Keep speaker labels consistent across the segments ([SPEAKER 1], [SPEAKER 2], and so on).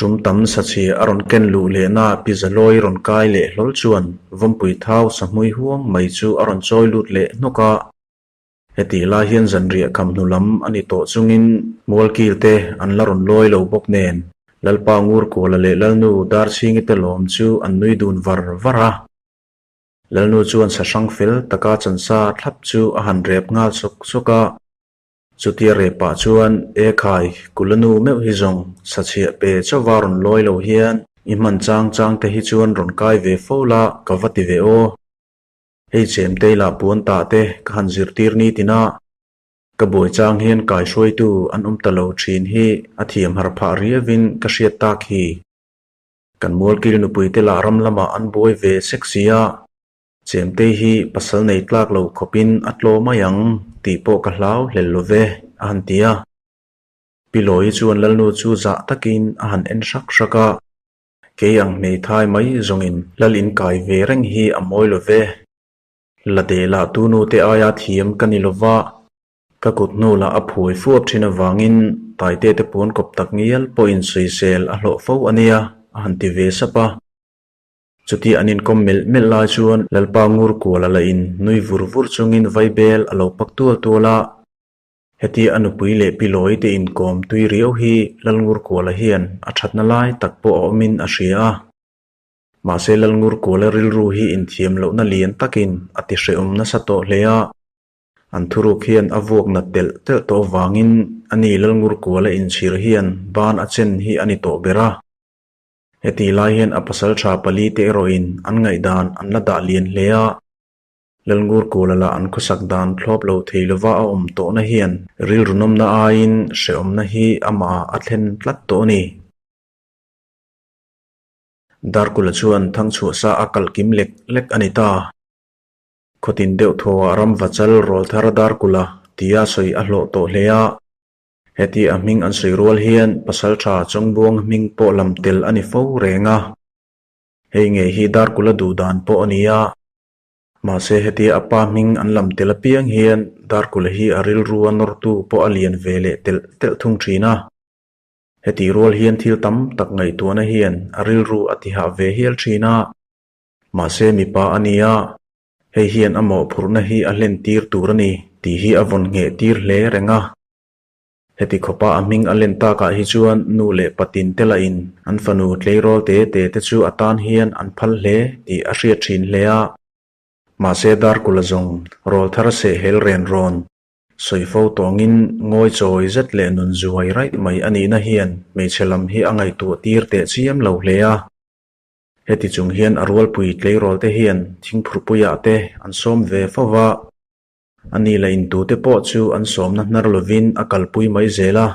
[SPEAKER 1] Ṭum tam sachhi a rawn ken luh lehna Pi Zalawi rawn kai leh hlawl chuan Vawmpui thau sahmui huang mai chu a rawn chawi lut leh hnawk a. Hetih lai hian zanriah kham hnu lam a ni tawh chungin Mualkil te an la rawn lawi lo bawk nen Lalpa Ngurkuala leh Lalnu Darchhingi te lawm chu an nui dun var var a. Lalnu chuan sahrang fel taka chansa thlap chu a han rep nghal sawk sawk a. Chutia rep pah chuan, E khai, Kulanu meuh hi zawng sachhiah pe chauha rawn lawi lo hian i hman chang chang te hi chuan rawn kai ve fo la ka va ti ve aw. Hei chemtei lah puan tah te ka han zirtir ni tin a, ka buai chang hian kaihruaitu an awm ta lo thin hi a thiam har phah riauin ka hriat tak hi. Kan mualkil nupui te lah ram lamah an buai ve sek si a, chemtei hi pasal nei tlak lo khawpin a tlaw mai ang tih pawh ka hlau hlel lo ve, a han ti a. Pi Lawi chuan Lalnu chu zah takin a han en hrak hrak a. Kei ang hmeithai mai zawngin lal in kai ve reng hi a mawi lo ve. La deh lah tu nu te aia thiam ka ni lo va, ka kut hnu lah a phuai fuap thin avangin Taite te puan kawp tak ngial pawhin sawisel a hlawh fo a nia, a han ti ve sap a. Chuti an inkawm melh melh lai chuan Lalpa ngur kual a la in nui vur vur chungin vaibel a lo pak tual tual a. Heti a nupui leh pi Lawi te inkawm tui riau hi Lalngurkuala hian a thatna lai tak pawh a awmin a hria a. Mahse Lalngurkuala rilru hi inthiam lohna lian takin a ti hrehawm nasa tawh hle a. An thuruk hian a vuak nat telh telh tawh avangin ani Lalngurkuala inchhir hian ban a chen hi a ni tawh ber a. Heti lai hian a pasal tha pali te erawhin an ngaihdan an la dah lian hle a. Lalngur Kuala lah an khawsak dan thlawp lo thei lova a awm tawhna hian rilru nawmna aiin hrehawmna hi amah a thlen tlat tawh a ni. Darkula chuan thangchhuah sa a kalh kim lek lek a ni ta. Khawtin deuh thawhah ramvachal rawlthar Darkula tia sawi a hlawh tawh hle a. Heti a hming an sawi rual hian Pasaltha Chawngbuang hming pawh lam tel a ni fo reng a. Hei ngei hi Darkula duh dan pawh a ni a. Mahse hetia a pa hming an lam tel apiang hian Darkula hi a rilru a nawrtu pawh a lian ve leh telh telh thung thin a. Hetih rual hian thil tam tak ngaihtuahna hian a rilru a tihah ve hial thin a. Mahse mipa a ni a, hei hian a mawhphurhna hi a hlen tir tur a ni tih hi a vawn ngheh tir hle reng a. Heti khawpa a hming a len takah hi chuan nu leh patin te lahin an fanu tleirawl te te te chu a tan hian an phal hle tih a hriat thin hle a. Mahse Darkula zawng rawl thar seh hel ren rawn sawi fo tawngin ngawi chawi zet leh nun zuai raih mai a nihna hian hmeichhe lam hi a ngaihtuah tir teh chiam lo hle a. Heti chung hian a rualpui tleirawl te hian thingphurpuiah te an sawm ve fo va. A ni la intute pawh chu an sawmna hnar lovin a kalpui mai zel a.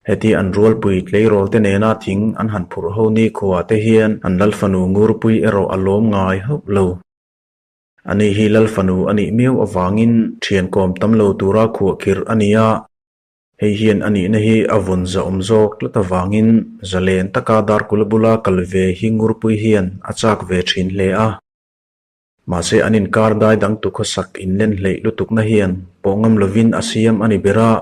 [SPEAKER 1] Heti an rualpui tleirawl te nena thing an han phurh ho ni khuah te hian an Lalfanu ngurpui erawh a lawm ngai hauh lo. A ni hi Lalfanu a nih miau avangin thian kawm tam lo tura khuah khirh a ni a. Hei hian a nihna hi a vawn zahawm zawk tlat avangin zalen taka Darkula bula kal ve hi ngurpui hian a chak ve thin hle a. Mahse an inkar dai dang tu khawsak inlen hleih lutukna hian pawh ngam lovin a siam a ni ber a.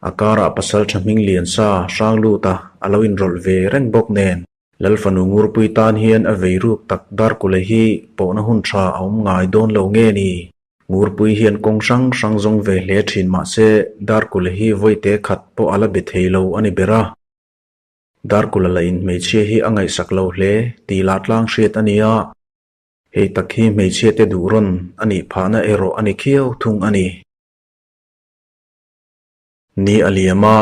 [SPEAKER 1] A karah pasal tha hming lian sa hrang lut a, a lo inrawlh ve reng bawk nen. Lal fanu Ngurpui tan hian a vei ruk tak Darkule hi pawhna hun tha a awm ngai dawn lo nge ni? Ngurpui hian kawng hrang hrang zawng ve hle thin mahse Darkule hi vawite khat pawh a la be thei lo a ni ber a. Darkula la in hmeichhia hi a ngaihsak lo hle tih lah tlang hriat a ni a. Hei tak hi hmeichhia te duh rawn a nih phahna erawh a ni khiau thung a ni. Ni a liam a,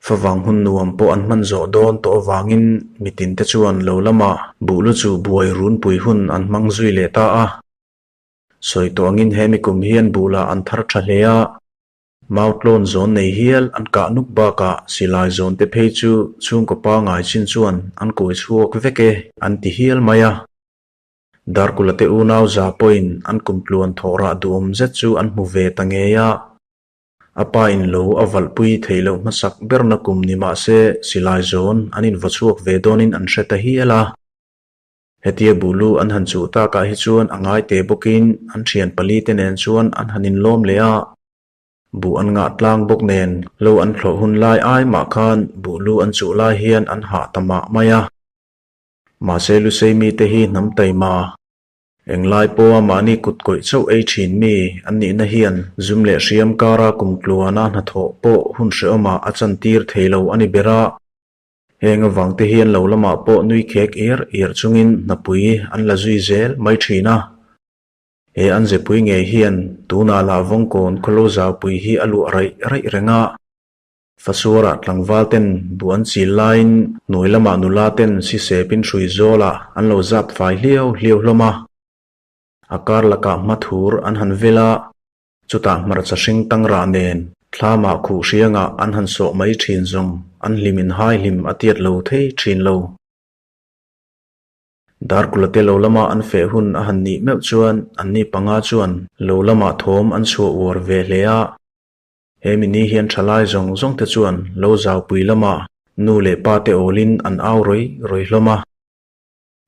[SPEAKER 1] favang hun nuam pawh an hman zawh dawn tawh avangin mitin te chuan lo lamah buh lu chu buai runpui hun an hmang zui leh ta a. Sawi tawh angin he mikum hian buh lah an thar tha hle a, Mautlawn zawn nei hial an kah nuk bakah silai zawn te phei chu chhungkaw pangai chin chuan an kawi chhuak vek e an ti hial mai a. Darkula te unau za pawhin an kumtluan thawh rah duhawm zet chu an hmu ve ta ngei a. A pa in lo a valhpui theih loh hmasak berna kum ni mah se silai zawn an invaw chhuak ve dawnin an hre ta hial a. Hetia buhlu an han chuh takah hi chuan a ngai te bawkin an thian pali te nen chuan an han inlawm leh a. Buh an ngah tlang bawk nen lo an thlawh hun lai ai mah khan buh lu an chuh lai hian an hah ta mah mai a. Mahse Lusei mite hi hnam taima. Englai pawha mahni kut kawih chauh ei thin mi an nihna hian zum leh hriam kara kum tluana hnathawh pawh hun hrehawmah a chantir thei lo a ni ber a. Heng avang te hian lo lamah pawh nui khek er er chungin hnapui an la zui zel mai thin a. He an zepui ngei hian tunah lah Vawngkawn khawlo zaupui hi a luah raih raih reng a. Fasuarah tlangval ten buh an chil laiin hnuai lamah nula ten sisepin hrui zawlah an lo zap fai hliau hliau hlawm a. A kar lakah hmathur an han vel a, chutah hmarcha hring tangrah nen thlamah khuh hriangah an han sawh mai thin zawng an hlim in hai hlim a tiat lo thei thin lo. Darkula te lo lama an feh hun a han nih meuh chuan anni panga chuan lo lamah thawm an chhuah uar ve hle a. He mini hian thalai zawng zawng te chuan lo zaupui lamah nu leh pa te awlin an au rawi rawi hlawm a.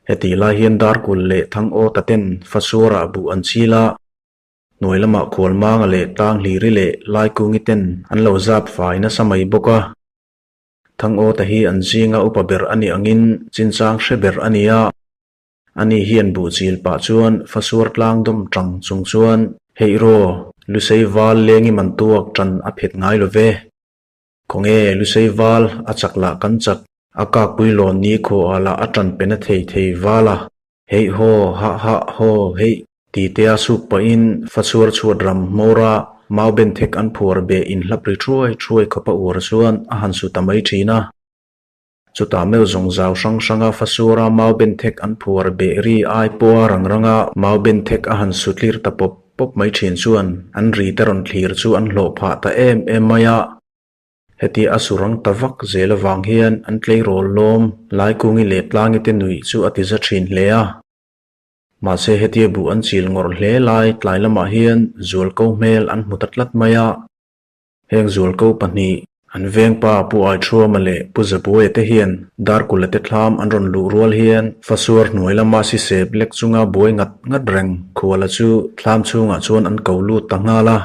[SPEAKER 1] Hetih lai hian Darkul leh Thangawta ten Fasuarah buh an chil a, hnuai lamah Khualmanga leh Tanghliri leh Laikungi ten an lo zap fai nasa mai bawk a. Thangawta hi an zinga upa ber a nih angin chinchang hre ber a ni a. Ani hian buh chil pah chuan Fasuar tlang dawm tang chung chuan, Heih raw, Lusei val lengi man tuak tan a phet ngai lo ve. Khawnge Lusei val a chak lah kan chak, a kakpui lawn ni khuaah lah a tan pe na thei thei val a. Heih haw, hah hah haw, heih, ti tea suk pahin Fasuar chhuat ram hmawra mau benthek an phuar beh inhlap ri thuai thuai khawpa uar chuan a han su ta mai thin a. Chutah meuh zawng zau hrang hranga Fasuara mau benthek an phuar beh ri ai pawha rang ranga mau benthek a han su tlir ta pawp pawp mai thin chuan an ri te rawn thlir chu an hlawh phah ta em em mai a. Heti a su rang ta vak zel avang hian an tleirawl lawm Laikungi leh Tlangi te nuih chu a ti za thin hle a. Mahse hetia buh an chil ngawrh hle lai tlai lamah hian zualko hmel an hmu ta tlat mai a. Heng zualko pahnih, an vengpa Pu Aithuama leh Pu Zabuaia te hian Darkula te thlam an rawn luh rual hian Fasuar hnuai lama sisep lek chunga buai ngat ngat reng Khuala chu thlam chhungah chuan an ko lut ta nghal a.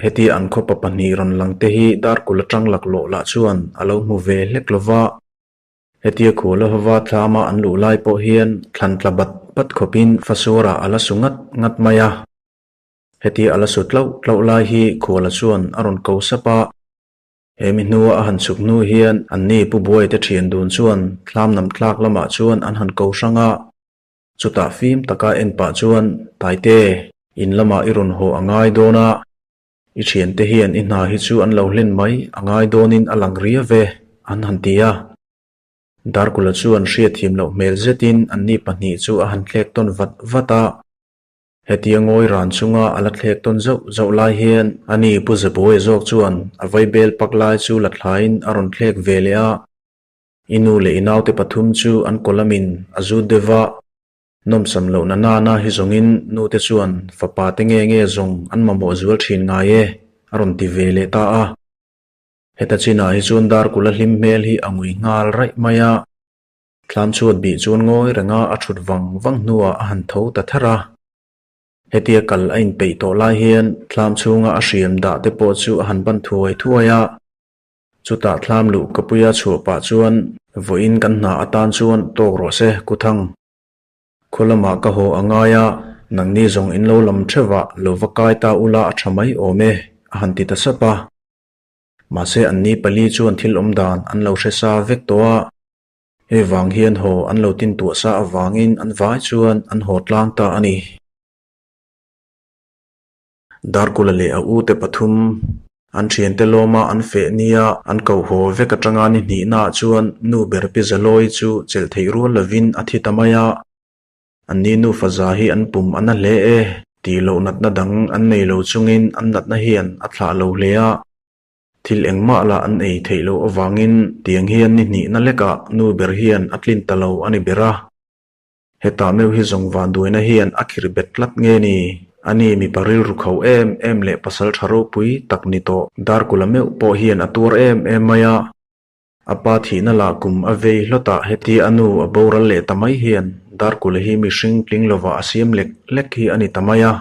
[SPEAKER 1] Heti an khawpa pahnih rawn lang te hi Darkula tang laklawh lah chuan a lo hmu ve hlek lo va. Hetia Khuala hova thlama an luh lai pawh hian thlan tla bat bat khawpin Fasuarah a la su ngat ngat mai a. Heti a la su tlauh tlauh lai hi Khuala chuan a rawn ko sap a. He mi hnua a han chhuk hnu hian anni Pu Buai te thian dun chuan thlam nam tlak lamah chuan an han ko hrang a. Chutah fim taka en pah chuan, Taite, in lamah i rawn haw a ngai dawn a. I thiante hian i hna hi chu an lo hlen mai a ngai dawnin a lang ria ve, an han ti a. Darkula chuan hriatthiam loh hmel zetin anni pahnih chu a han thlek tawn vat vat a. Hetia ngawi ran chunga a la thlek tawn zauh zauh lai hian ani Pu Zabuaia zawk chuan a vaibel pak lai chu la thlaiin a rawn thlek ve leh a. I nu leh i naute pathum chu an kawlamin a zut deuh va, nawmsam lohna nana hi zawngin nute chuan fapa te nge nge zawng an mamawh zual thin ngai e, a rawn ti ve leh ta a. Heta chinah hi chuan Darkula hlim hmel hi a ngui nghal raih mai a. Thlam chhuat bih chuan ngawi renga a thut vang vang hnuah a han tho ta tharh a. Hetia kal a inpeih tawh lai hian thlam chhunga a hriam dah te pawh chu a han ban thuai thuai a. Chutah thlam luh ka puia chhuah pah chuan vawiin kan hna atan chuan tawk rawh se Kuthang. Khaw lamah ka haw a ngai a, nangni zawng in lo lam theuhah lo va kai ta ula a tha mai awm e, a han ti ta sap a. Mahse anni pali chuan thil awm dan an lo hre sa vek tawh a. Hei vang hian haw an lo tin tuah sa avangin an vai chuan an haw tlang ta a ni. Darkula leh a ute pathum an thiante lawma an feh nia an ko haw vek atanga ni hnihnaah chuan nu ber pi Zalawi chu chelh theih rual lovin a thi ta mai a. Anni nufa za hi an pum a na hle e tih loh natna dang an nei lo chungin an natna hian a thlah lo hle a. Thil engmah lah an ei theih loh avangin tiang hian ni hnihna lekah nu ber hian a tlin ta lo a ni ber a. Hetah meuh hi zawng vanduaina hian a khir bet tlat nge ni? Ani mipa rilru kho em em leh pasal tha ropui tak ni tawh Darkula meuh pawh hian a tuar em em mai a. A pa thihna lah kum a vei hlawtah heti a nu a boral leh ta mai hian Darkula hi mihring tling lovah a siam lek lek hi a ni ta mai a.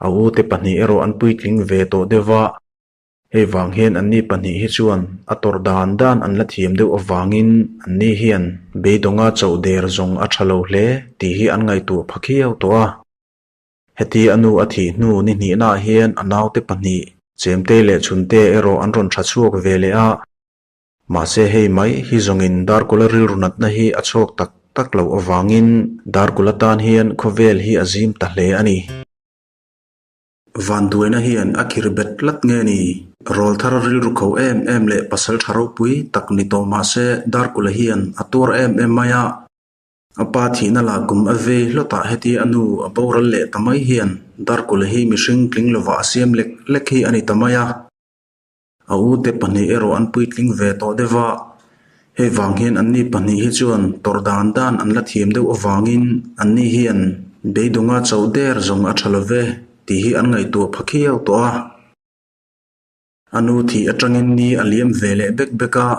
[SPEAKER 1] A ute pahnih erawh an puitling ve tawh deuh va, hei vang hian anni pahnih hi chuan a tawrh dan dan an la thiam deuh avangin anni hian beidawnga chauh der zawng a tha lo hle tih hi an ngaihtuah pha khiau tawh a. Heti a nu a thih hnu ni hnihnaah hian a naute pahnih Chemte leh Chhunte erawh an rawn tha chhuak ve leh a. Mahse hei mai hi zawngin Darkula rilru natna hi a chhuak tak tak loh avangin Darkula tan hian khawvel hi a zim ta hle a ni. Vanduaina hian a khir bet tlat nge ni? Rawlthar rilru kho em em leh pasal tha ropui tak ni tawh mahse Darkula hian a tuar em em mai a. A pa thihna lah kum a vei hlawtah heti a nu a boral leh ta mai hian Darkula hi mihring tling lovah a siam lek lek hi a ni ta mai a. A ute pahnih erawh an puitling ve tawh deuh a, hei vang hian anni pahnih hi chuan tawrh dan dan an la thiam deuh avangin anni hian beidunga chauh der zawng a tha lo ve tih hi an ngaihtuah pha khiau tawh a. A nu thih atangin ni a liam ve leh bek bek a,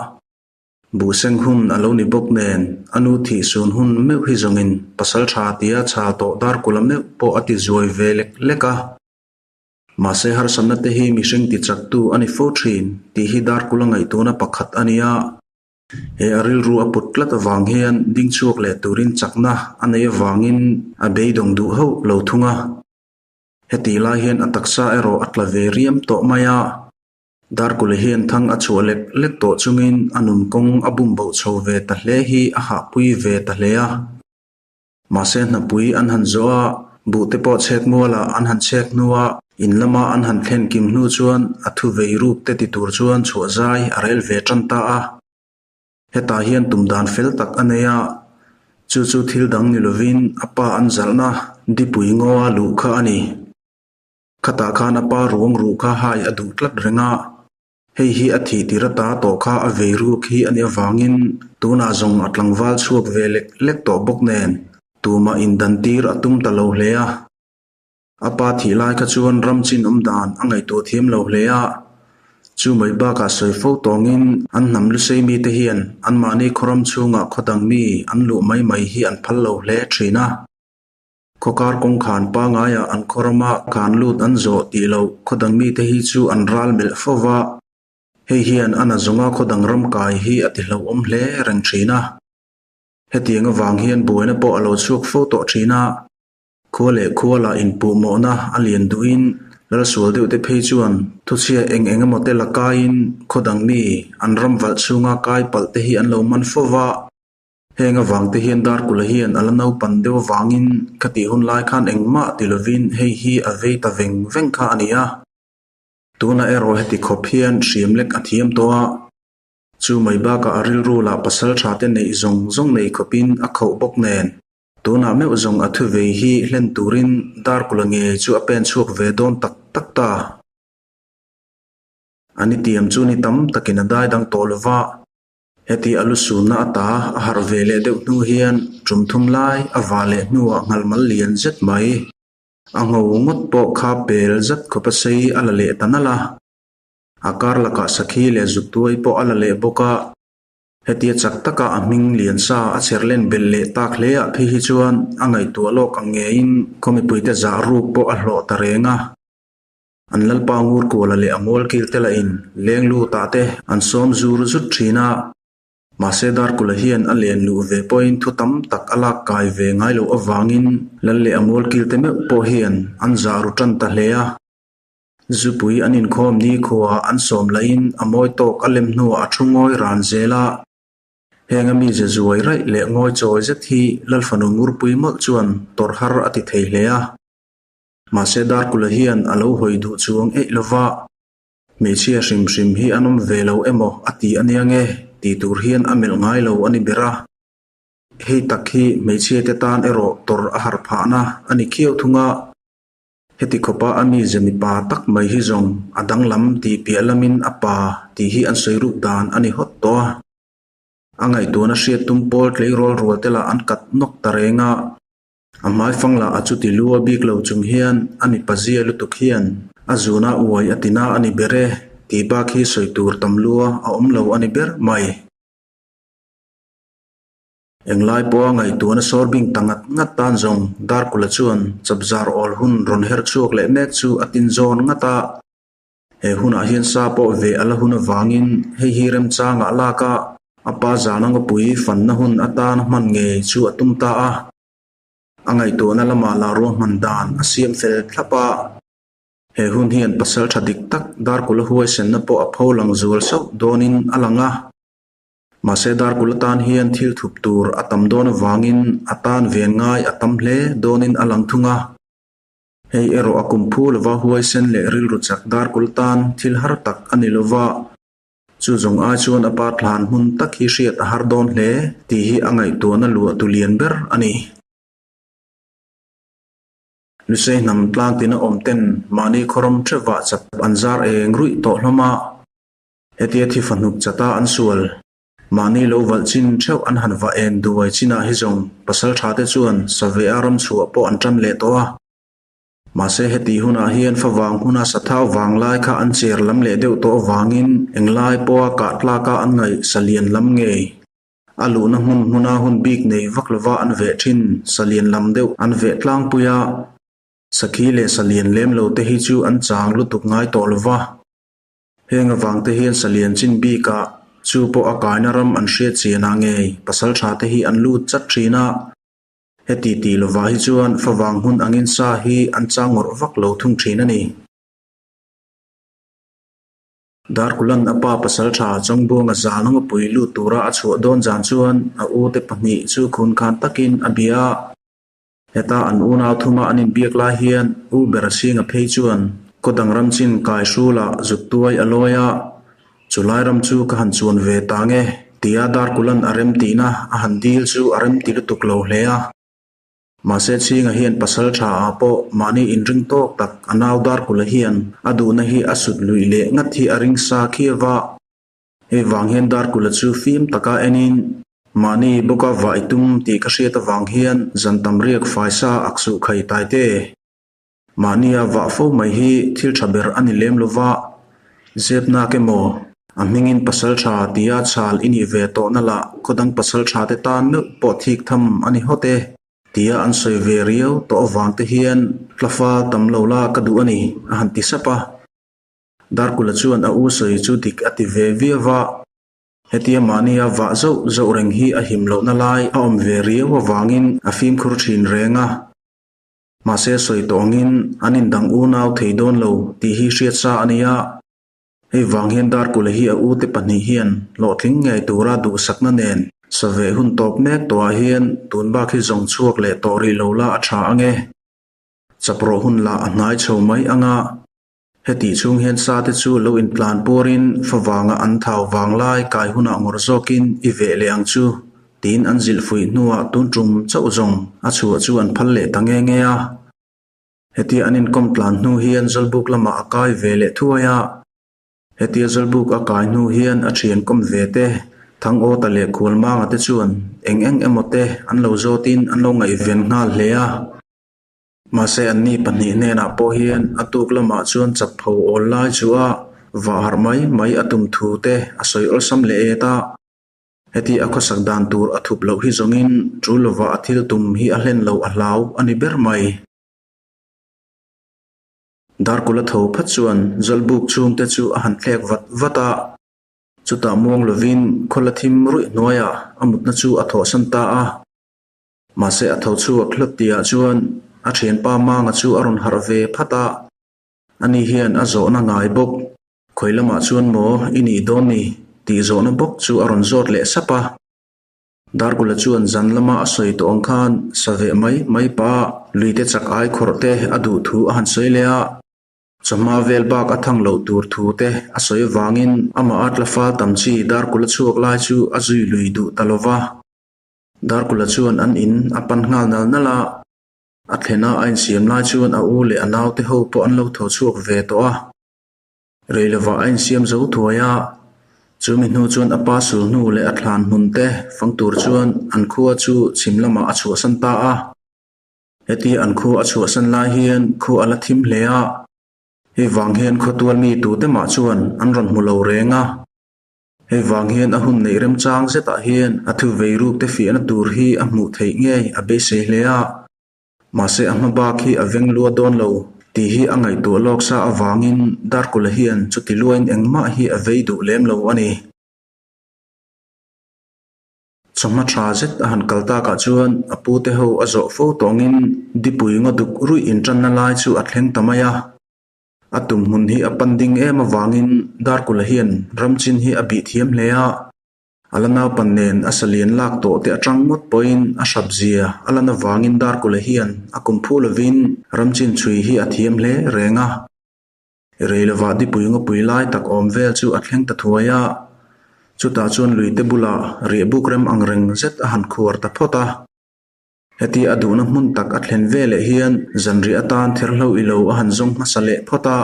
[SPEAKER 1] buhseng hun a lo ni bawk nen a nu thih sun hun meuh hi zawngin pasal tha tia chhal tawh darkula meuh pawh a ti zuai ve lek lek a. Mahse harsatna te hi mihring ti chaktu a ni fo thin tih hi Darkula ngaihtuahna pakhat a ni a. He a rilru a put tlat avang hian ding chhuak leh turin chakna a nei avangin a beidawng duh hauh lo thung a. Hetih lai hian a taksa erawh a tla ve riam tawh mai a. Darkula hian thang a chhuah lek lek tawh chungin a nun kawng a bum boh chho ve ta hle hi a hahpui ve ta hle a. Mahse hnapui an han zawh a, buhte pawh chhek mualah an han chhek hnu a, in lama an han thlen kim hnu chuan a thu vei ruk te ti tur chuan chhuah zai a rel ve tan ta a. Hetah hian tum dan fel tak a nei a, chu chu thil dang ni lovin a pa an zalhna dipui ngaw a luh kha a ni. Khatah khan a pa ruang ruh kha hai a duh tlat reng a. Hei hi a thih tir ata tawh kha a vei ruk hi a nih avangin tunah zawng a tlangval chhuak ve lek lek tawh bawk nen tumah indan tir a tum ta lo hle a. A pa thih lai kha chuan ram chin awm dan a ngaihtuah thiam lo hle a. Chu mai bakah sawi fo tawngin an hnam lusei mite hian anmahni khawram chhungah khawdang mi an luh mai mai hi an phal lo hle thin a. Khawkar kawngkhan pangaiah an khaw rama khan lut an zawh tih loh khawdang mite hi chu an ral melh fo va, hei hian a na zawnga khawdang ram kai hi a ti hlauhawm hle reng thin a. Hetiang avang hian buaina pawh a lo chhuak fo tawh thin a, khua leh khua lah inpuhmawhna a lian duhin lalsual deuh te phei chuan thuchhia eng eng emaw te la kaiin khawdang mi an ram valh chhunga kai palh te hi an lo man fo va. Heng avang te hian Darkula hian a la naupan deuh avangin khatih hun lai khan engmah ti lovin hei hi a vei ta veng veng kha a ni a. Tunah erawh heti khawp hian hriam lek a thiam tawh a. Chu mai bakah a rilru lah pasal tha te neih zawng zawng nei khawpin a khauh bawk nen. Tunah meuh zawng a thu vei hi hlen turin Darkula ngei chu a pen chhuak ve dawn tak tak ta. A ni tiam chu ni tam takin a dai dang tawh lova. Heti a lu sunna ata a harh ve leh deuh hnu hian tum thum lai a va leh hnuah nghalmal lian zet mai. A ngho ngawt pawh kha pel zat khawp a sei a la leh ta nalh a. A kar lakah sakhi leh zuktuai pawh a la leh bawk a. Hetia chak taka a hming lian sa a chher len belh leh tak hle ah phei hi chuan a ngaihtuah lawk ang ngeiin khaw mipuite zah ruk pawh a hlawh ta reng a. An lalpa ngur kuala leh a ngawl kil te lahin leng lutah te an sawm zur zut thin a. Mahse Darkula hian a len luh ve pawhin thu tam tak a lak kai ve ngai loh avangin lal leh a ngawl kil te meuh pawh hian an zah ru tan ta hle a. Zupui an inkhawm ni khuaah an sawm lahin a mawi tawk a lem hnuah a thu ngawi ran zel a. Heng a mize zuai raih leh ngawi chawi zet hi Lalfanu Ngurpui mawlh chuan tawrh har a ti thei hle a. Mahse Darkula hian a lo hawi duh chuang eih lo va, hmeichhia hrim hrim hi an awm ve lo emaw a ti a nia nge tih tur hian a melh ngai lo a ni ber a. Hei tak hi hmeichhia te tan erawh tawrh a harh phahna a ni khiau thung a. Heti khawpa a mize mipa tak mai hi zawng a danglam tih piah lamin a pa tih hi an sawi ruk dan a ni hawt tawh a. A ngaihtuahna hriat tum pawl tleirawl rual te lah an kat nawk ta reng a. A hmaifang lah a chuti lu a bik lo chung hian a mipa zia lutuk hian a zuna uai a tina a ni ber e tih bak hi sawi tur tam lua a awm lo a ni ber mai. Englai pawha ngaihtuahna sawr bing ta ngat ngat tan zawng Darkula chuan chapzar awl hun rawn her chhuak leh mek chu a tin zawn ngat a. He hunah hian sa pawh ve a la hun avangin hei hi remchangah lak a, a pa zana ngawpui fanna hun atan hman ngei chu a tum ta a. A ngaihtuahna lamah lah ruahman dan a siam fel thlap a. He hun hian pasal tha dik tak Darkula huaisenna pawh a pho lang zual sauh dawnin a lang a. Mahse Darkula tan hian thil thup tur a tam dawn avangin a tan ven ngai a tam hle dawnin a lang thung a. Hei erawh a kum phu lova huaisen leh rilru chak Darkul tan thil har tak a ni lova, chu zawng ai chuan a pa thlan hmun tak hi hriat a har dawn hle tih hi a ngaihtuahna luah tu lian ber a ni. Lusei hnam tlangtina awm ten mahni khawram theuhvah chap an zar eng ruih tawh hlawm a, hetia thi fahnuk chata an sual Mahni lo valh chin theuh an han va en duai chinah hi zawng pasal tha te chuan savea ram chhuah pawh an tan leh tawh a. Mahse heti hunah hian favang huna sathau vang lai kha an cher lam leh deuh tawh avangin englai pawha kah tlaka an ngaih salian lam ngei. A luhna hmun hmuna hun bik nei vak lova an veh thin salian lam deuh an veh tlangpui a. Sakhi leh salian lem lo te hi chu an chang lutuk ngai tawh lova. Heng avang te hian salian chin bikah chu pawh a kaina ram an hriat chianah ngei pasal tha te hi an lut chat thin a. Heti tih lovah hi chuan favang hun angin sa hi an chang ngawrh vak lo thung thin a ni. Darkulan a pa pasal tha Chawngbuanga zan anga pui lut tura a chhuah dawn zan chuan a ute pahnih chu khunkhan takin a bia a. Heta an unau thuma an inbiak lai hian U Bera Singa phei chuan khaw dang ram chin kai hrulah zuk tuai a lawi a, chu lai ram chu ka han chuan ve ta nge tia Darkulan a rem tihna a han dil chu a rem ti lutuk lo hle a. Mahse Chhinga hian pasal tha ah pawh mahni inring tawk tak a nau Darkula hian a duhna hi a sut luih leh ngat hi a ring sa khiau a. Hei vang hian Darkula chu fim taka enin mahni bawka vah i tum tih ka hriat avang hian zan tam riak faisa ak suh khai tai te. Mahnia vah fo mai hi thil tha ber a ni lem lova, zep nak emaw, a hmingin pasal tha tia chhal i nih ve tawhna lah khawdang pasal tha te tan meuh pawh thik tham a ni hawt e tia an sawi ve riau tawh avang te hian tlafa tam lo la ka duh a ni a han ti sap a. Darkula chuan a u sawi chu dik a ti ve viau a, hetia mahnia vah zauh zauh reng hi a him lohna lai a awm ve riau avangin a fimkhur thin reng a. Mahse sawi tawh angin an indang unau thei dawn lo tih hi hriat sa a ni a, hei vang hian Darkula hi a ute pahnih hian hlawhtling ngei tura duhsakna nen saveh hun tawp mek tawhah hian tun bak hi zawng chhuak leh tawh rih lo la a tha ange. Chaprawh hun lah a hnai chho mai anga. Hetih chhung hian sate chu lo intlan puarin favanga an thau vang lai kai hunah ngawrh zawkin i veh leh ang chu tiin an zilh fuih hnuah tun tum chauh zawng a chhuah chu an phal leh ta nge nge a. Hetia an inkawm tlan hnu hian Zawlbuk lamah a kai ve leh thuai a. Hetia Zawlbuk a kai hnu hian a thian kawm ve te, Thangawta leh Khualmanga te chuan eng eng emaw te an lo zawtin an lo ngaihven nghal hle a. Mahse anni pahnih hnenah pawh hian a tuk lamah chuan chapho awl lai chu a vah harh mai mai a tum thu te a sawi awlsam leh et a. Heti a khawsak dan tur a thup loh hi zawngin tul lovah a thil tum hi a hlen lo a hlau a ni ber mai. Darkula tho phat chuan Zawlbuk chhungte chu a han thlek vat vat a. Chutah muang lovin khawla thim ruih hnuaiah a mutna chu a thawhsan ta a. Mahse a tho chhuak hlawt tihah chuan a thianpa Manga chu a rawn harh ve phat a, ani hian a zawhna ngai bawk. Khawi lamah chuan maw i nih dawn ni? tih zawhna bawk chu a rawn zawt leh sap a. Darkula chuan zan lama a sawi tawh ang khan sa veh mai mai pah a, luite chak ai khawrh te a duh thu a han sawi leh a. Chawhma vel bak a thang loh tur thu te a sawi avangin amah a tla fal tam chi Darkula chhuak lai chu a zui lui duh ta lo va. Darkula chuan an in a pan nghal nal nal a, a thlena a insiam lai chuan a u leh a naute ho pawh an lo tho chhuak ve tawh a. Rei lovah a insiam zo thuai a, chumi hnu chuan a pa sul hnu leh a thlan hmun te fang tur chuan an khua chu chhim lamah a chhuahsan ta a. Hetia an khua a chhuahsan lai hian khua a la thim hle a, hei vang hian khawtual mi tute mah chuan an rawn hmu lo reng a. Hei vang hian a hun neih remchang zetah hian a thu vei ruk te fiahna tur hi a hmuh theih ngei a beisei hle a. Mahse a hma bak hi a veng lua dawn lo tih hi a ngaihtuah lawk sa avangin Darkula hian chuti luain engmah hi a vei duh lem lo a ni. Chawhma tha zet a han kal takah chuan a pute ho a zawh fo tawngin Dipui ngaw duk ruih intanna lai chu a thleng ta mai a. A tum hmun hi a pan ding em avangin Darkula hian ramchin hi a bih thiam hle a. A la naupan nen a salian lak tawh te atang ngawt pawhin a hrap zia a lan avangin Darkula hian a kum phu lovin ramchin chhui hi a thiam hle reng a. Rei lovah Dipui ngawpui lai tak awm vel chu a thleng ta thuai a, chutah chuan luite bulah riahbuk rem ang reng zet a han khuar ta phawt a. Heti a duhna hmun tak a thlen ve leh hian zanriah atan therhlo i lo a han zawng hmasa leh phawt a,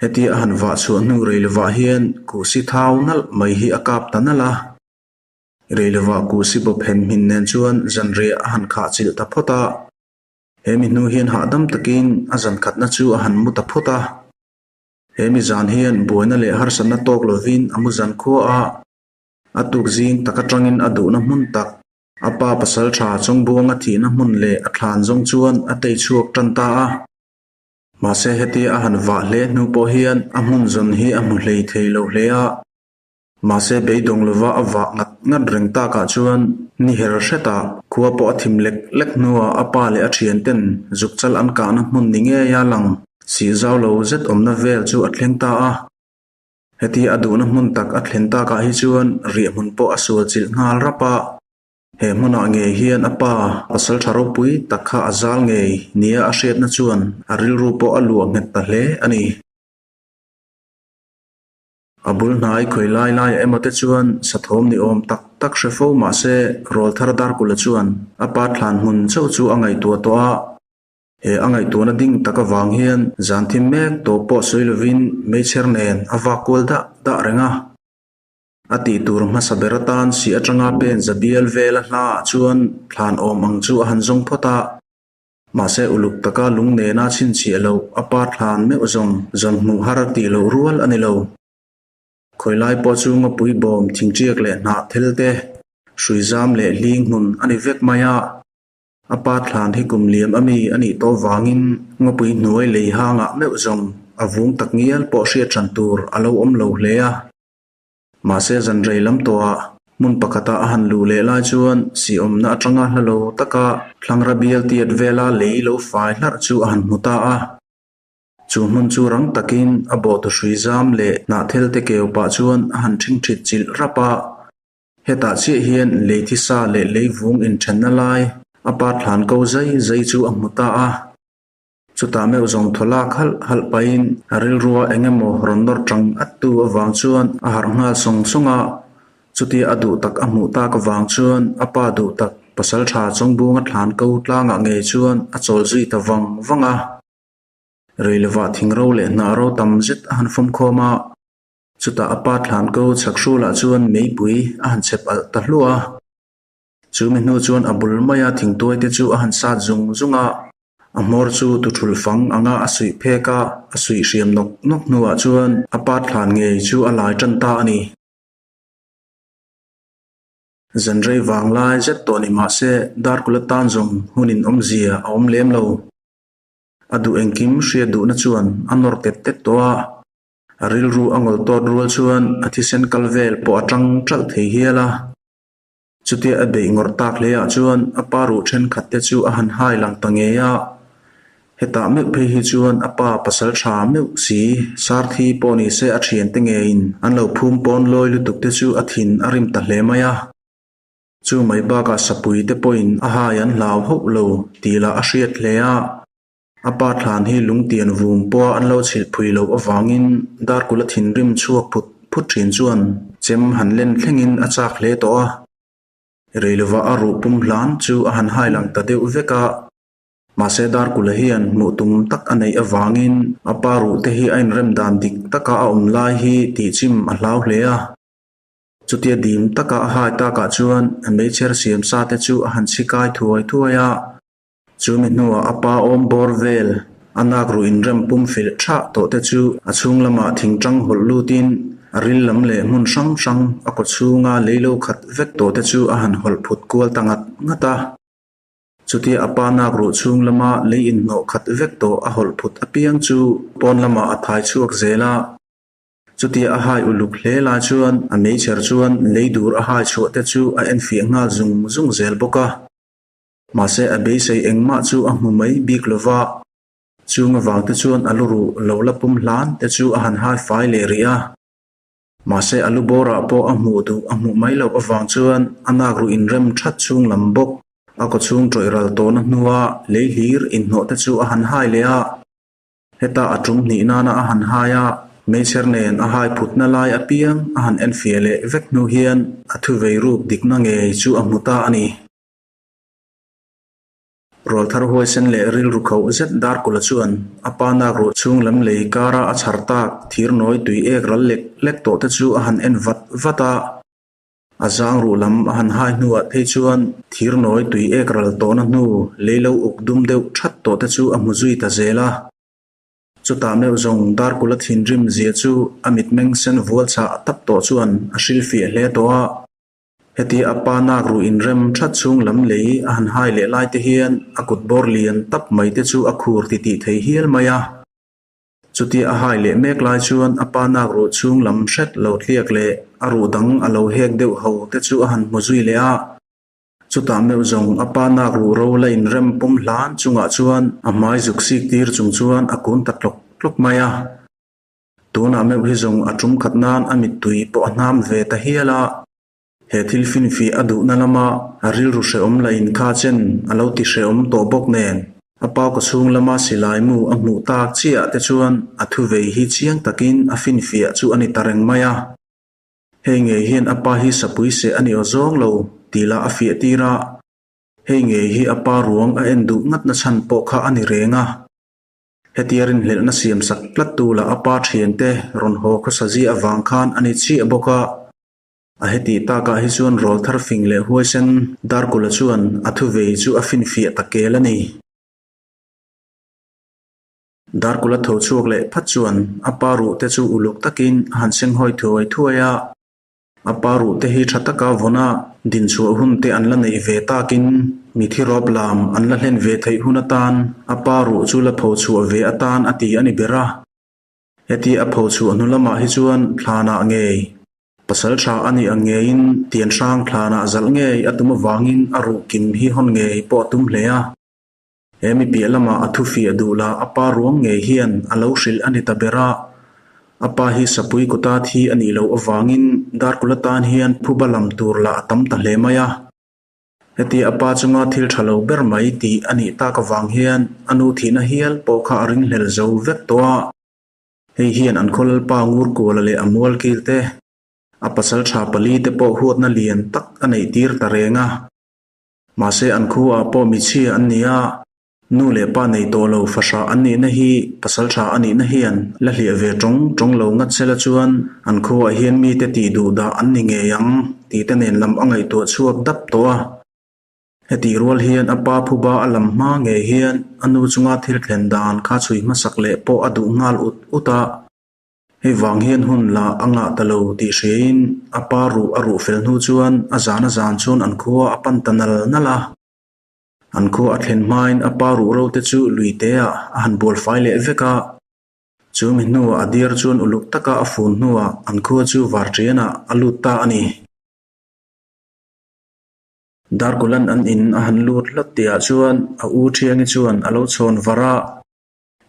[SPEAKER 1] heti a han vah chhuah hnu rei lovah hian kuhsi thau nalh mai hi a kap ta nalh a. Rei lovah kuhsi bawp hem hmin nen chuan zanriah a han khah chilh ta phawt a. He mi hnu hian hahdam takin a zan khatna chu a han mu ta phawt a. He mi zan hian buaina leh harsatna tawk lovin a mu zan khua a, a tuk zing tak atangin a duhna hmun tak, a pa pasal tha Chawngbuanga thihna hmun leh a thlan zawng chuan a tei chhuak tan ta a. Mahse hetia a han vah hle hnu pawh hian a hmun zawn hi a hmu hlei thei lo hle a. Mahse beidawng lova a vah ngat ngat reng takah chuan ni her hretah khua pawh a thim lek lek hnuah a pa leh a thianten zuk chal an kahna hmun ni ngeia lang sih zau lo zet awmna vel chu a thleng ta a. Heti a duhna hmun tak a thlen takah hi chuan riahhmun pawh a sual chilh nghal rap a. He hmunah ngei hian a pa pasal tha ropui tak kha a zal ngei nia a hriatna chuan a rilru pawh a luah nghet ta hle a ni. A bul hnai khawi lai laiah emaw te chuan sathawm ni awm tak tak hre fo mah se Rawlthar Darkula chuan a pa thlan hmun chauh chu a ngaihtuah tawh a. He a ngaihtuahna ding tak avang hian zan thim mek tawh pawh sawi lovin meichher nen a vak kual dah dah reng a. A tih tur hmasa ber atan si atanga pen za bial vela hlaah chuan thlan awm ang chu a han zawng phawt a. Mahse uluk taka lung nena chhinchhiah loh a pa thlan meuh zawng zawn hmuh har tih loh rual a ni lo. Khawi lai pawh chu ngawpui bawm thingṭiak leh hnah thel te, hrui zam leh hling hmun a ni vek mai a. A pa thlan hi kum liam a mi a nih tawh vangin ngawpui hnuai lei hangah meuh zawng a vung tak ngial pawh hriat hran tur a lo awm lo hle a. Mahse zan rei lam tawhah hmun pakhata a han luh leh lai chuan sihawmna atanga hla lo taka thlangra bial tiat vela lei lo fai hlarh chu a han hmu ta a. Chu hmun chu rang takin a bawhtu hrui zam leh hnahthel te keu pah chuan a han ṭhingṭhit chilh rap a. Hetah chiah hian lei thisa leh lei vung inthenna lai a pa thlan ko zai zai chu a hmu ta a. Chutah meuh zawng thaw lak halh halh pahin a rilrua eng emaw rawn nawr tang at tu avang chuan a harh nghal sawng sawng a. Chutia a duh tak a hmuh tak avang chuan a pa duh tak pasal tha Chawngbunga thlan ko tlangah ngei chuan a chawl zui ta vang vang a. Rei lovah thing ro leh hnah ro tam zet a han fawm khawm a. Chutah a pa thlan ko chhak hrulah chuan meipui a han chep alh ta hluah a. Chu mi hnu chuan a bul maia thingtuai te chu a han sat zung zung a, a hmawr chu tuthulh fang anga a suih phek a, a suih hriam nawk nawk hnuah chuan a pa thlan ngei chu a lai tan ta a ni. Zan rei vang lai zet tawh ni mah se Darkula tan zawng hunin awmzia a awm lem lo. A duh engkim hriat duhna chuan a nawr tet tet tawh a, a rilru a ngawl tawt rual chuan a thisen kal vel pawh a tang ṭalh thei hial a. Chutia a beih ngawrh tak hleiah chuan a pa ruh thenkhat te chu a han hai lang ta ngei a. Hetah meuh phei hi chuan a pa pasal tha meuh si, Sarthi pawh ni se a thiante ngeiin an lo phum pawn lawi lutuk te chu a thin a rim ta hle mai a. Chu mai bakah sapui te pawhin a hai an hlau hauh lo tih lah a hriat hle a. A pa thlan hi lungtian vum pawha an lo chhilh phui loh avangin Darkula thinrim chhuak phut phut thin chuan chem han len thlengin a chak hle tawh a. Rei lova a ruh pum hlan chu a han hai lang ta deuh vek a. Mahse Darkula hian hmuh tum tak a neih avangin a pa ruh te hi a inrem dan dik taka a awm lai hi tihchim a hlau hle a. Chutia dim taka a hai takah chuan a meichher siam sa te chu a han chhi kai thuai thuai a. Chu mi hnuah a pa awm bawr vel, a nak ruh inrem pum filh thah tawh te chu a chhung lamah thingtang hawlh lutin. A ril lam leh hmun hrang hrang a kaw chhunga lei lo khat vek tawh te chu a han hawlh phut kual ta ngat ngat a. Chutia a pa nak ruh chhung lama lei inhnawh khat vek tawh a hawlh phut apiang chu pawn lamah a thai chhuak zel a. Chutia a hai uluk hle lai chuan a meichher chuan lei dur a hai chhuah te chu a enfiah nghal zung zung zel bawk a. Mahse a beisei engmah chu a hmu mai bik lova. Chung avang te chuan a lu ruh lo la pum hlan te chu a han hai fai leh rih a. Mahse a lu bawrah pawh a hmuh duh a hmuh mai loh avang chuan a nak ruh inrem that chhung lam bawk a kaw chhung tawih ral tawhna hnua lei hlir inhnawh te chu a han hai leh a. Heta a tum hnih nana a han hai a, meichher nen a hai phutna lai apiang a han enfiah leh vek hnu hian a thuvei ruk dikna ngei chu a hmu ta a ni. Rualthar huaisen leh rilru khauh zet Darkula chuan a pa nak ruh chhung lam lei kara a chhar tak thir nawi tui ek ral lek lek tawh te chu a han en vat vat a. A zang ruh lam a han hai hnuah phei chuan thir nawi tui ek ral tawhna hnu lei lo uk dum deuh that tawh te chu a hmu zui ta zel a. Chutah meuh zawng Darkula thinrim zia chu a mitmeng sen vual chhah tap tawh chuan a hrilhfiah hle tawh a. Heti a pa nak ruh inrem that chhung lam lei a han hai leh lai te hian a kut bawr lian tap mai te chu a khur ti tih thei hial mai a. Chutia a hai leh mek lai chuan a pa nak ruh chhung lam hret lo tliak leh a ruh dang a lo hek deuh ho te chu a han hmu zui leh a. Chutah meuh zawng a pa nak ruh ro la inrem pum hlan chungah chuan a hmai zuk sik tir chung chuan a kun ta tlawk tlawk mai a. Tunah meuh hi zawng a tum khat nan a mittui pawh a hnam ve ta hial a. He thil finfiah a duhna lama a rilru hrehawm la inkha chen a lo ti hrehawm tawh bawk nen, a pau ka chhung lama silai mu a hmuh tak chiah te chuan a thuvei hi chiang takin a finfiah chu a ni ta reng mai a. Hei ngei hian a pa hi sapui seh a ni aw zawng lo tih lah a fiah tir a, hei ngei hi a pa ruang a en duh ngat nachhan pawh kha a ni reng a. Hetia rinhlelhna siamsak tlattu lah a pa thiante rawn haw khawsa zia avang khan a ni chiah bawk a. A heti takah hi chuan rawlthar fing leh huaisen Darkula chuan a thuvei chu a finfiah ta kel a ni. Darkula tho chhuak leh phat chuan a pa ruh te chu uluk takin a han senghawi thuai thuai a. A pa ruh te hi tha taka vawn a, dinchhuah hun te an la neih ve takin mithi rawp lam an la hlen ve theih hun atan a pa ruh chu la pho chhuah ve atan a ti a ni ber a. Heti a pho chhuah hnu lamah hi chuan thlanah ngei, pasal tha a nih ang ngeiin tian hrang thlanah zalh ngei a tum avangin a ruh kim hi hawn ngei pawh a tum hle a. He mi piah lamah a thufiah duh lah a pa ruang ngei hian a lo hrilh a ni ta ber a. A pa hi sapui kuta thi a nih loh avangin Darkula tan hian phuba lam tur lah a tam ta hle mai a. Hetia a pa chunga thil tha lo ber mai tih a nih tak avang hian a nu thihna hial pawh kha a ringhlel zo vek tawh a. Hei hian an khaw lalpa Ngurkuala leh a mualkil te, a pasal tha pali te pawh huatna lian tak a neih tir ta reng a. Mahse an khuaah pawh michhia an ni a, nu leh pa nei tawh lo fahrah an nihna hi pasal tha a nihna hian la hliah ve tawng tawng lo ngat sela chuan an khuaah hian mite tih duh dah an ni ngei ang tih te nen lam a ngaihtuah chhuak dap tawh a. Hetih rual hian a pa phuba a lam hma ngei hian a nu chunga thil thlen dan kha chhui hmasak leh pawh a duh nghal ut ut a. Hei vang hian hun la a ngah ta lo tih hriain a pa ruh a ruh fel hnu chuan a zan a zan chuan an khua a pan ta nal nal a. An khua a thlen hmain a pa ruh ro te chu lui te ah a han bual fai leh vek a. Chu mi hnuah a diar chuan uluk taka a fun hnuah an khua chu varṭianah a lut ta a ni. Darkulan an in a han lut hlat tihah chuan a u Ṭhiangi chuan a lo chhawn var a.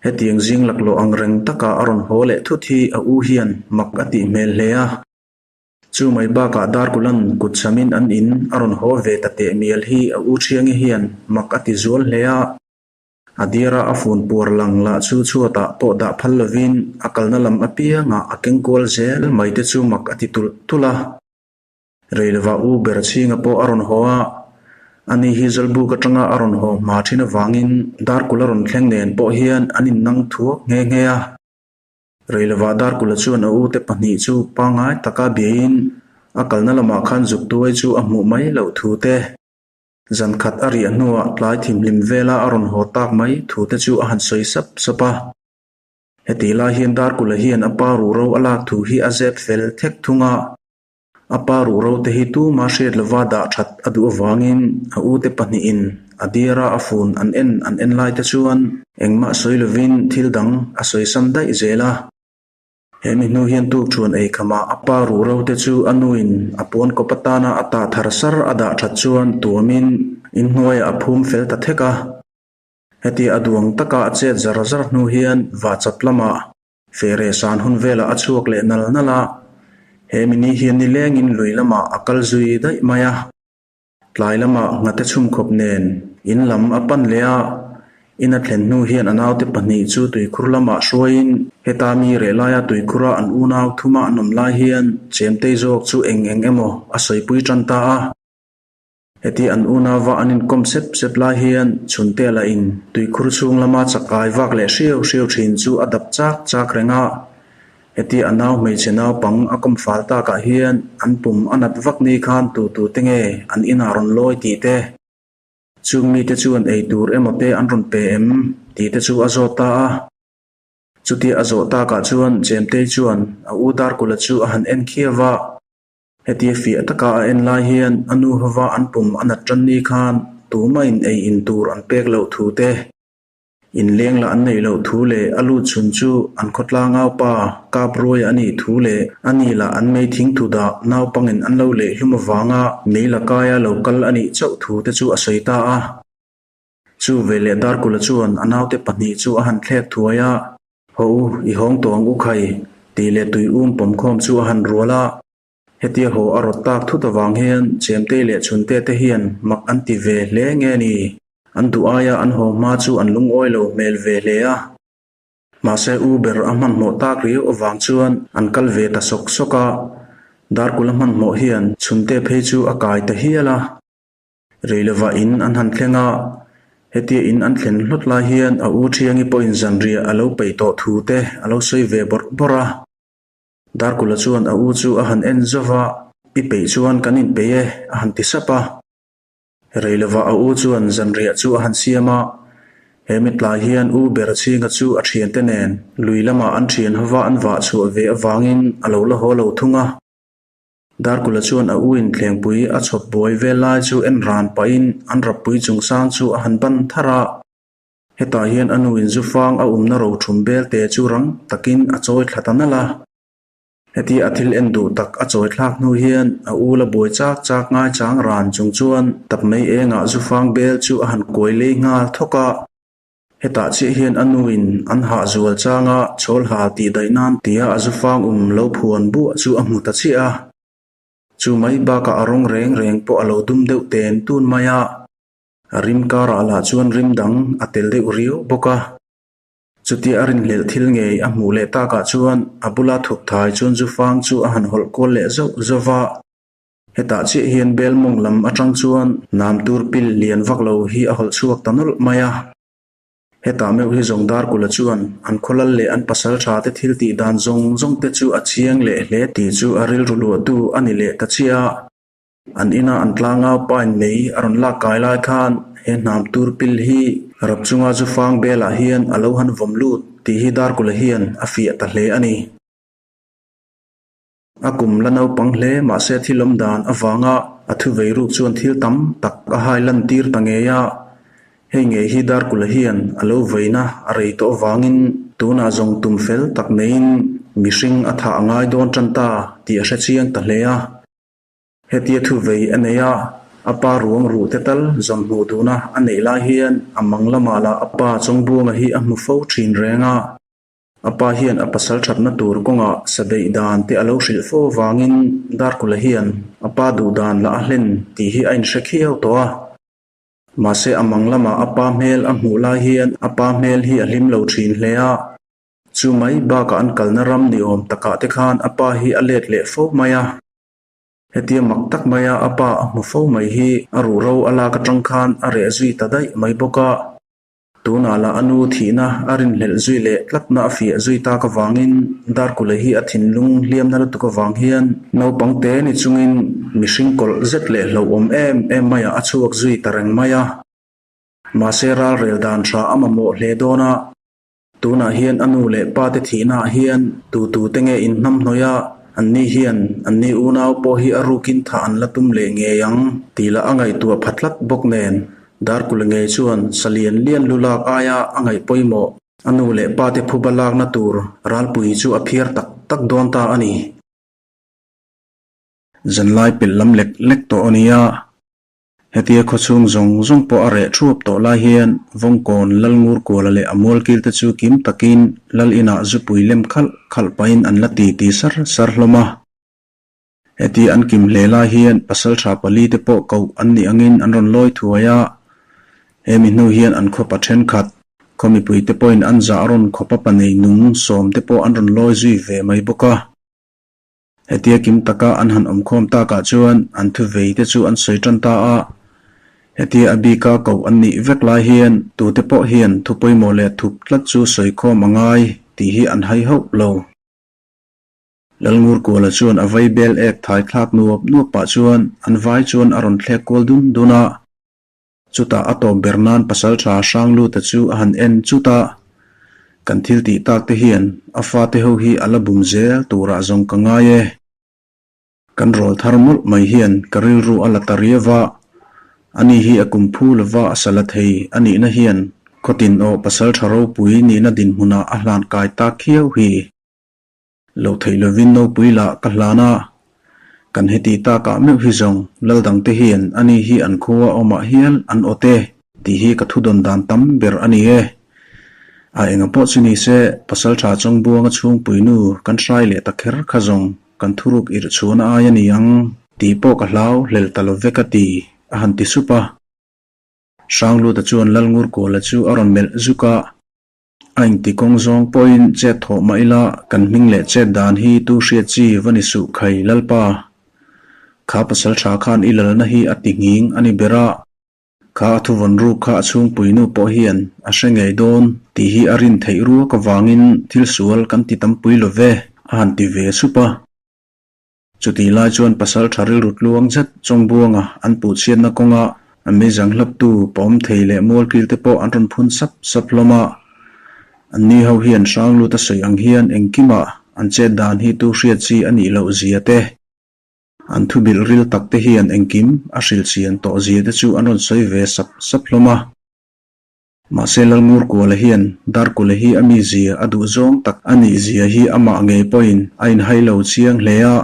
[SPEAKER 1] Hetiang zing laklawh ang reng taka a rawn haw leh thut hi a u hian mak a tih hmel hle a. Chu mai bakah Darkulan kut chhamin an in a rawn haw ve ta teh mial hi a u Thiangi hian mak a ti zual hle a. A diara a fun puar lang lah chu chhuatah pawh dah phal lovin a kalna lam apiangah a keng kual zel mai te chu mak a ti tulh tulh a. Reilova u ber chhinga pawh a rawn haw a, ani hi Zawlbuk atanga a rawn haw hma thin avangin Darkula rawn thleng nen pawh hian an innang thuak nghe nghe a. Reilova Darkula chuan a ute pahnih chu pangngai taka biain a kalna lamah khan zuktuai chu a hmuh mai loh thu te, zan khat a riah hnuah tlai thimhlim vela a rawn haw tak mai thu te chu a han sawi sap sap a. Hetih lai hian Darkula hian a pa ruhro a lak thu hi a zep fel thek thung a. A pa ruhro te hi tuma hriat lova dah that a duh avangin a ute pahnihin a diara a fun an en an en lai te chuan engmah sawi lovin thil dang a sawisam daih zel a. He mi hnu hian tukṭhuan ei khamah a pa ruhro te chu a nuin a puan kawp atana a tah thar sar a dah that chuan tuamin inhnuaiah a phum fel ta thek a. Hetia a duang taka a chet zar zar hnu hian vahchap lamah fehre san hun velah a chhuak leh nal nal a, he mi ni hian nilengin lui lamah a kal zui daih mai a. Tlai lamah nghate chhumkhawp nen in lam a pan leh a, in a thlen hnu hian a naute pahnih chu tuikhur lamah hruaiin heta mi reh laia tuikhura an unau thuma an awm lai hian chemtei zawk chu eng eng emaw a sawipui tan ta a. Heti an unauva an inkawm sep sep lai hian chhunte la in tuikhur chhung lama chakai vak leh hriau hriau thin chu a dap chak chak reng a. Heti a nau hmeichhe naupang a kawm fal takah hian an pum a nat vak ni khan tu tu te nge an inah rawn lawi tih te, chung mite chuan ei tur emaw te an rawn pe em tih te chu a zawt ta a. Chutia a zawh takah chuan Chemtei chuan a u Darkula chu a han en khiau va. Hetia fiah taka a en lai hian a nu hova an pum a nat tan ni khan tumahin ei in tur an pek loh thu te, inleng lah an neih loh thu leh a lut chhun chu an khawtlang aupa kap ruai a nih thu leh a ni lah an mei thing thu dah naupangin an lo leh hlum avanga mei la kaia lo kal a nih chauh thu te chu a sawi ta a. Chu veleh Darkula chuan a naute pahnih chu a han thlek thuai a. Haw u, i hawng tawh ang u khai, tih leh tui um pawmkhawm chu a han rual a. Hetia haw a rawt tak thut avang hian Chemtei leh Chhunte te hian mak an ti ve hle nge ni? An duh aia an haw hma chu an lungawi lo hmel ve hle a. Mahse u ber a hmanhmawh tak riau avang chuan an kal ve ta sawk sawk a. Darkula hmanhmawh hian Chhunte phei chu a kai ta hial a. Reilova in an han thleng a, hetia in an thlen hlawt lai hian a u Thiangi pawhin zanriah a lo peih tawh thu te a lo sawi ve bawrh bawrh a. Darkula chuan a u chu a han en zauh va, I peih chuan kan inpeih e, a han ti sap a. Reilova a u chuan zanriah chu a han siam a, he mitlai hian u Berchhinga chu a thiante nen lui lamah an thian hova an vah chhuah ve avangin a lo la haw lo thung a. Darkula chuan a u inthlengpui a chhawp buai vel lai chu en ran pahin an rappui chungchang chu a han ban thar a. Hetah hian a nu in zufang a umna rothum belte chu rang takin a chawi thla ta nalh a. Hetia a thil en duh tak a chawi thlak hnu hian a u la buai chak chak ngai chang ran chung chuan tap mai engah zufang bel chu a han kuai lei nghal thawk a. Hetah chiah hian a nuin an hah zual changa chhawl hal tih daih nan tia a zufang um lo phuan buah chu a hmu ta chiah a. Chu mai bakah a rawng reng reng pawh a lo dum deuh ten tun mai a. A rim karah lah chuan rim dang a tel deuh riau bawk a. Chutia a rinhlelh thil ngei a hmuh leh takah chuan a bula thup thai chuan zufang chu a han hawlh kual leh zauh zauh va. Hetah chiah hian bel mawng lam atang chuan nam tur pil lian vak lo hi a hawlh chhuak ta nawlh mai a. Hetah meuh hi zawng Darkula chuan an khawlal leh an pasal tha te thil tih dan zawng zawng te chu a chiang leh hle tih chu a rilru luahtu a ni leh ta chiah a. An ina an tlangau pain mei a rawn lak kai lai khan he hnam tur pil hi rap chunga zu fang belah hian a lo han vawm lut tih hi Darkula hian a fiah ta hle a ni. A kum la naupang hle mahse thil awm dan avanga a thu vei ruk chuan thil tam tak a hai lan tir ta ngei a. Hei ngei hi Darkula hian a lo veina a rei tawh avangin tunah zawng tum fel tak neiin mihring a thah a ngai dawn tan ta tih a hre chiang ta hle a. Hetia thu vei a nei a, a pa ruang ruh te tal zawn hmuh duhna a neih lai hian a mang lamah lah a pa Chawngbuanga hi a hmu fo thin reng a. A pa hian a pasal thatna tur kawngah sa beih dan te a lo hrilh fo avangin Darkula hian a pa duh dan lah a hlen tih hi a inhre khiau tawh a. Mahse a mang lamah a pa hmel a hmuh lai hian a pa hmel hi a hlim lo thin hle a. Chu mai bakah an kalna ram ni awm takah te khan a pa hi a let leh fo mai a. Hetia mak tak maia a pa a hmu fo mai hi a ruhro a lak atang khan a reh zui ta daih mai bawk a. Tunah lah a nu thihna a rinhlelh zui leh tlatna a fiah zui tak avangin Darkule hi a thinlung hliamna lutuk avang hian naupang te ni chungin mihring kawlh zet leh hlauhawm em em maiah a chhuak zui ta reng mai a. Mahse ralrel dan tha a mamawh hle dawn a. Tunah hian a nu leh pa te thihnaah hian tu tu te nge inhnamhnawih a, anni hian anni unau pawh hi a rukin thah an la tum leh ngei ang tih lah a ngaihtuah pha tlat bawk nen Darkula ngei chuan sa lian lian lu lak aia a ngaih pawimawh a nu leh pa te phuba lakna tur ralpui chu a phiar tak tak dawn ta a ni. Zanlai pelh lam lek lek tawh a nia. Hetia khawchhung zawng zawng pawh a reh thuap tawh lai hian Vawngkawn Lalngurkuala leh a mualkil te chu kim takin Lal inah zupui lem khalh khalh pahin an la ti ti sar sar hlawm a. Hetia an kim hle lai hian pasaltha pali te pawh koh an nih angin an rawn lawi thuai a. Hemi hnu hian an khawpa thenkhat, khaw mipui te pawhin an zah rawn khawpa pa nei nung sawm te pawh an rawn lawi zui ve mai bawk a. Hetia kim taka an han awmkhawm takah chuan an thu vei te chu an sawi tan ta a. Hetia a bika koh an nih vek lai hian tute pawh hian thu pawimawh leh thup tlat chu sawikhawm a ngai tih hi an hai hauh lo. Lalngurkuala chuan a vai bel ek thai thlak nuap nuap pah chuan an vai chuan a rawn thlek kual dun dun a. Chutah a tawp ber nan pasaltha Hrangluta chu a han en chut a, Kan thil tih tak te hian a fate ho hi a la bum zel turah zawng ka ngai e. Kan rawl thar mawlh mai hian ka rilru a la ta riau a, ani hi a kum phu lova a sala thei a nihna hian khawtin aw pasaltha ropui nihna dinhmunah a hlan kai tak khiau hi. Loh theih lovin nopui lah ka hlan a, kan heti takah meuh hi zawng lal dangte hian ani hi an khua awmah hial an awt e tih hi ka thudawn dan tam ber a ni e. A enga pawh chu ni se, Pasaltha Chawngbuanga chhungpui nu kan hrai leh ta kher kha zawng kan thuruk irh chhuahna ai a ni ang tih pawh ka hlau hlel ta lo vek a ti, a han ti sup a. Hrangluta chuan Lalngurkuala chu a rawn melh zuk a. A inti kawng zawng pawhin chet thawh mah ila kan hming leh chet dan hi tu hriat chi va ni suh khai Lalpa. Kha pasal tha khan i lalna hi a ti nghing a ni ber a, kha a thuvawn ruk kha a chhungpui nu pawh hian a hre ngei dawn tih hi a rin theih ruak avangin thil sual kan ti tampui lo ve a han ti ve sup a. Chutih lai chuan pasal tha rilru tluang zet Chawngbuanga an puhchhiatna kawnga a meizang hlaptu pawm thei leh mualkil te pawh an rawn phun sap sap hlawm a. Anni ho hian Hranglut a sawi ang hian engkimah an chet dan hi tu hriat chi a nih loh zia te, an thu bilh ril tak te hian engkim a hrilh chian tawh zia te chu an rawn sawi ve sap sap hlawm a. Mahse Lalngurkuala hian Darkula hi a mizia a duh zawng tak a nih zia hi amah ngei pawhin a inhai lo chiang hle a.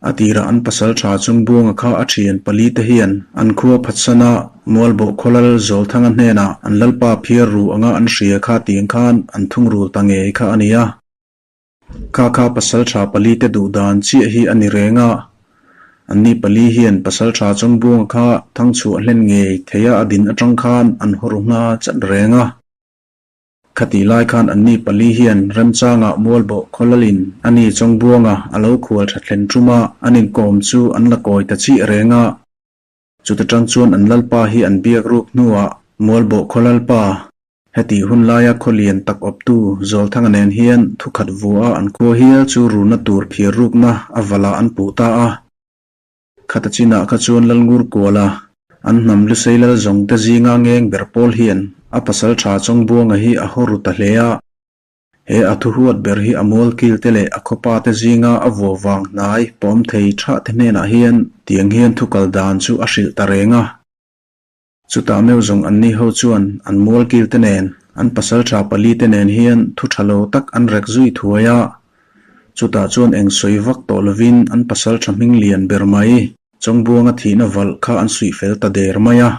[SPEAKER 1] A tirah an pasal tha Chungbuanga kha a thian pali te hian an khua phatsan a, Mualbawh khawlal Zawlthanga hnenah an lalpa phiar ru anga an hria kha tiang khan an thungrul ta ngei kha a ni a. Kha kha pasaltha pali te duh dan chiah hi a ni reng a, anni pali hian pasaltha Chawngbuanga kha thangchhuah hlen ngei theia a din atang khan an haw ru hna chat reng a. Khatih lai khan anni pali hian remchangah Mualbawh khawlalin ani Chawngbuanga a lo khual tha thlen ṭuma an inkawm chu an la kawi ta chiah reng a. Chuta tang chuan an lalpa hi an biak ruk hnuah Mualbawh khaw lalpa, hetih hun laia khaw lian tak awptu Zawlthanga nen hian thukhat vua an khua hial chu runa tur phiar rukna a valah an puh ta a. Khata chinah kha chuan Lalngurkuala, an hnam Lusei lal zawng te zinga ngeng ber pawl hian a pasal tha Chawngbuanga hi a haw ru ta hle a. He a thuhuat ber hi a mualkil te leh a khawpa te zinga a vuah vang hnai pawm thei tha te hnenah hian tiang hian thu kal dan chu a hrilh ta reng a. Chutah meuh zawng anni ho chuan an mualkil te nen, an pasal tha pali te nen hian thu tha lo tak an rek zui thuai a. Chutah chuan eng sawi vak tawh lovin an pasal tha hming lian ber mai, Chawngbuanga thihna valh kha an suih fel ta der mai a.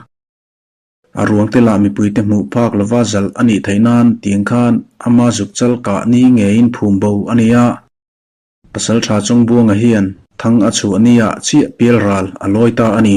[SPEAKER 1] A ruangte lah mipuite hmuh phak lova zalh a nih theih nan tiang khan ama zuk chal kah ni ngeiin phum bo a ni a. Pasaltha Chawngbuanga hian thang a chhuah nia chiah pial ral a lawi ta a ni.